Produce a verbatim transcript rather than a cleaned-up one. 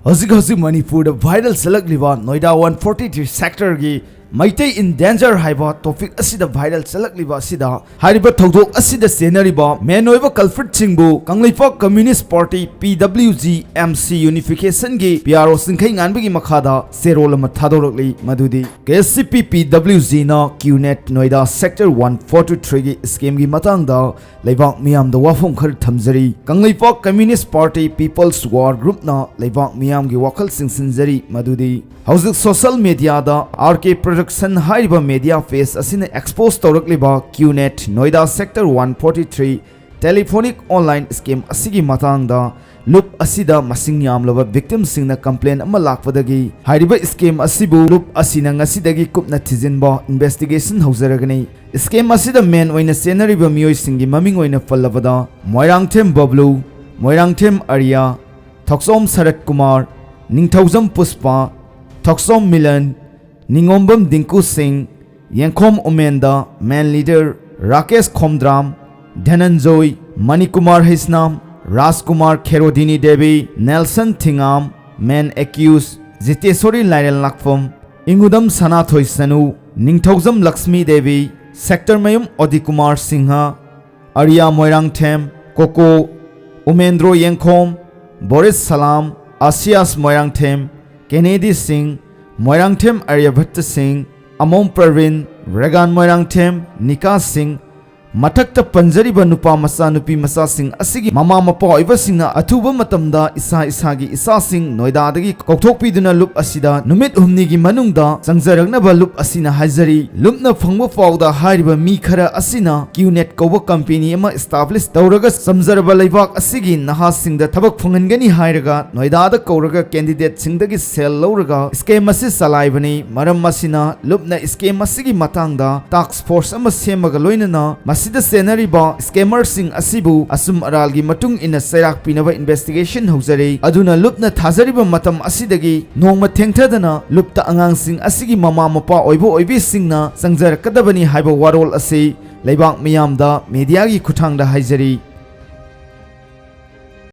ꯍꯧꯖꯤꯛ ꯍꯧꯖꯤꯛ ꯃꯅꯤꯄꯨꯔꯗ viral ꯆꯠꯂꯛꯂꯤꯕ ꯅꯣꯏꯗꯥ one forty three sector ꯒꯤ ꯃꯩꯇꯩ in danger ꯍꯥꯏꯕ topic ꯑꯁꯤꯗ viral ꯆꯠꯂꯛꯂꯤꯕ ꯑꯁꯤꯗ, ꯍꯥꯏꯔꯤꯕ ꯊꯧꯗꯣꯛ ꯑꯁꯤꯗ ꯆꯦꯟꯅꯔꯤꯕ main ꯑꯣꯏꯕ culprit ꯁꯤꯡꯕꯨ Kangleipak Communist Party P W G M C Unification ꯒꯤ P R O ꯆꯤꯡꯈꯩꯉꯥꯟꯕꯒꯤ ꯃꯈꯥꯗ ꯆꯦꯔꯣꯜ ꯑꯃ ꯊꯥꯗꯣꯔꯛꯂꯤ꯫ ꯃꯗꯨꯗꯤ K C P P W G ꯅ Q net ꯅꯣꯏꯗꯥ sector one forty three ꯒꯤ scam ꯒꯤ ꯃꯇꯥꯡꯗ ꯂꯩꯕꯥꯛ ꯃꯤꯌꯥꯝꯗ ꯋꯥꯐꯝ ꯈꯔ ꯊꯝꯖꯔꯤ꯫ Kangleipak Communist Party People's War Group ꯅ ꯂꯩꯕꯥꯛ ꯃꯤꯌꯥꯝꯒꯤ ꯋꯥꯈꯜ ꯆꯤꯡꯁꯤꯟꯖꯔꯤ꯫ ꯃꯗꯨꯗꯤ ꯍꯧꯖꯤꯛ social media ꯗ R K Production ꯍꯥꯏꯔꯤꯕ media page ꯑꯁꯤꯅ expose ꯇꯧꯔꯛꯂꯤꯕ Q net ꯅꯣꯏꯗꯥ sector one forty three telephonic online scam ꯑꯁꯤꯒꯤ ꯃꯇꯥꯡꯗ ꯂꯨꯞ ꯑꯁꯤꯗ ꯃꯁꯤꯡ ꯌꯥꯝꯂꯕ victim ꯁꯤꯡꯅ complain ꯑꯃ ꯂꯥꯛꯄꯗꯒꯤ ꯍꯥꯏꯔꯤꯕ scam ꯑꯁꯤꯕꯨ ꯂꯨꯞ ꯑꯁꯤꯅ ꯉꯁꯤꯗꯒꯤ ꯀꯨꯞꯅ ꯊꯤꯖꯤꯟꯕ investigation ꯍꯧꯖꯔꯒꯅꯤ꯫ Scam ꯑꯁꯤꯗ main ꯑꯣꯏꯅ ꯆꯦꯟꯅꯔꯤꯕ ꯃꯤꯑꯣꯏꯁꯤꯡꯒꯤ ꯃꯃꯤꯡ ꯑꯣꯏꯅ ꯄꯜꯂꯕꯗ ꯃꯣꯏꯔꯥꯡꯊꯦꯝ ꯕꯕ꯭ꯂꯨ, ꯃꯣꯏꯔꯥꯡꯊꯦꯝ ꯑꯔꯤꯌꯥ, ꯊꯣꯛꯆꯣꯝ ꯁꯔꯠ ꯀꯨꯃꯥꯔ, ꯅꯤꯡꯊꯧꯖꯝ ꯄꯨꯁꯄꯥ, ꯊꯣꯛꯆꯣꯝ ꯃꯤꯂꯟ, ꯅꯤꯉꯣꯝꯕꯝ ꯗꯤꯡꯀꯨ ꯁꯤꯡ, ꯌꯦꯡꯈꯣꯝ ꯎꯃꯦꯟꯗ, main leader ꯔꯥꯀꯦꯁ ꯈꯣꯝꯗ꯭ꯔꯥꯝ, ꯙꯅꯟꯖꯣꯏ, ꯃꯅꯤꯀꯨꯃꯥꯔ ꯍꯩꯁꯅꯥꯝ, ꯔꯥꯖꯀꯨꯃꯥꯔ ꯈꯦꯔꯣꯗꯤꯅꯤ ꯗꯦꯕꯤ, ꯅꯦꯜꯁꯟ ꯊꯤꯉꯥꯝ, main accused ꯖꯤꯇꯦꯁꯣꯔꯤ ꯂꯥꯏꯔꯦꯟ ꯂꯥꯛꯐꯝ, ꯏꯉꯨꯗꯝ ꯁꯅꯥꯊꯣꯏ ꯁꯅꯨ, ꯅꯤꯡꯊꯧꯖꯝ ꯂꯛꯁꯃꯤ ꯗꯦꯕꯤ, ꯁꯦꯛꯇꯔꯃꯌꯨꯝ ꯑꯣꯗꯤꯀꯨꯃꯥꯔ ꯁꯤꯡꯍ, ꯑꯔꯤꯌꯥ ꯃꯣꯏꯔꯥꯡꯊꯦꯝ, ꯀꯣꯀꯣ, ꯎꯃꯦꯟꯗ꯭ꯔꯣ ꯌꯦꯡꯈꯣꯝ, ꯕꯣꯔꯤꯁ ꯁꯂꯥꯝ, ꯑꯁꯤꯌꯥꯁ ꯃꯣꯏꯔꯥꯡꯊꯦꯝ, ꯀꯦꯅꯦꯗꯤ ꯁꯤꯡ, ꯃꯣꯏꯔꯥꯡꯊꯦꯝ ꯑꯥꯔꯌꯚꯠꯇ ꯁꯤꯡ, ꯑꯃꯣꯝ ꯄ꯭ꯔꯕꯤꯟ, ꯔꯦꯒꯥꯟ ꯃꯣꯏꯔꯥꯡꯊꯦꯝ, ꯅꯤꯀꯥ ꯁꯤꯡ, ꯃꯊꯛꯇ ꯄꯟꯖꯔꯤꯕ ꯅꯨꯄꯥ ꯃꯆꯥ ꯅꯨꯄꯤ ꯃꯆꯥꯁꯤꯡ ꯑꯁꯤꯒꯤ ꯃꯃꯥ ꯃꯄꯥ ꯑꯣꯏꯕꯁꯤꯡꯅ ꯑꯊꯨꯕ ꯃꯇꯝꯗ ꯏꯁꯥ ꯏꯁꯥꯒꯤ ꯏꯆꯥꯁꯤꯡ ꯅꯣꯏꯗꯥꯗꯒꯤ ꯀꯧꯊꯣꯛꯄꯤꯗꯨꯅ ꯂꯨꯞ ꯑꯁꯤꯗ ꯅꯨꯃꯤꯠ ꯍꯨꯝꯅꯤꯒꯤ ꯃꯅꯨꯡꯗ ꯆꯪꯖꯔꯛꯅꯕ ꯂꯨꯞ ꯑꯁꯤꯅ ꯍꯥꯏꯖꯔꯤ꯫ ꯂꯨꯞꯅ ꯐꯪꯕ ꯄꯥꯎꯗ ꯍꯥꯏꯔꯤꯕ ꯃꯤ ꯈꯔ ꯑꯁꯤꯅ Q net ꯀꯧꯕ company ꯑꯃ establish ꯇꯧꯔꯒ ꯆꯝꯖꯔꯕ ꯂꯩꯕꯥꯛ ꯑꯁꯤꯒꯤ ꯅꯍꯥꯁꯤꯡꯗ ꯊꯕꯛ ꯐꯪꯍꯟꯒꯅꯤ ꯍꯥꯏꯔꯒ ꯅꯣꯏꯗꯥꯗ ꯀꯧꯔꯒ candidate ꯁꯤꯡꯗꯒꯤ ꯁꯦꯜ ꯂꯧꯔꯒ scam ꯑꯁꯤ ꯆꯂꯥꯏꯕꯅꯤ꯫ ꯃꯔꯝ ꯑꯁꯤꯅ ꯂꯨꯞꯅ scam ꯑꯁꯤꯒꯤ ꯃꯇꯥꯡꯗ task force ꯑꯃ ꯁꯦꯝꯃꯒ ꯂꯣꯏꯅꯅ ꯃꯁꯤꯗ ꯆꯦꯟꯅꯔꯤꯕ scammer ꯁꯤꯡ ꯑꯁꯤꯕꯨ ꯑꯆꯨꯝ ꯑꯔꯥꯜꯒꯤ ꯃꯇꯨꯡ ꯏꯟꯅ ꯆꯩꯔꯥꯛ ꯄꯤꯅꯕ investigation ꯍꯧꯖꯔꯤ꯫ ꯑꯗꯨꯅ ꯂꯨꯞꯅ ꯊꯥꯖꯔꯤꯕ ꯃꯇꯝ ꯑꯁꯤꯗꯒꯤ ꯅꯣꯡꯃ ꯊꯦꯡꯊꯗꯅ ꯂꯨꯞꯇ ꯑꯉꯥꯡꯁꯤꯡ ꯑꯁꯤꯒꯤ ꯃꯃꯥ ꯃꯄꯥ ꯑꯣꯏꯕ ꯑꯣꯏꯕꯤꯁꯤꯡꯅ ꯆꯪꯖꯔꯛꯀꯗꯕꯅꯤ ꯍꯥꯏꯕ ꯋꯥꯔꯣꯜ ꯑꯁꯤ ꯂꯩꯕꯥꯛ ꯃꯤꯌꯥꯝꯗ media ꯒꯤ ꯈꯨꯠꯊꯥꯡꯗ ꯍꯥꯏꯖꯔꯤ꯫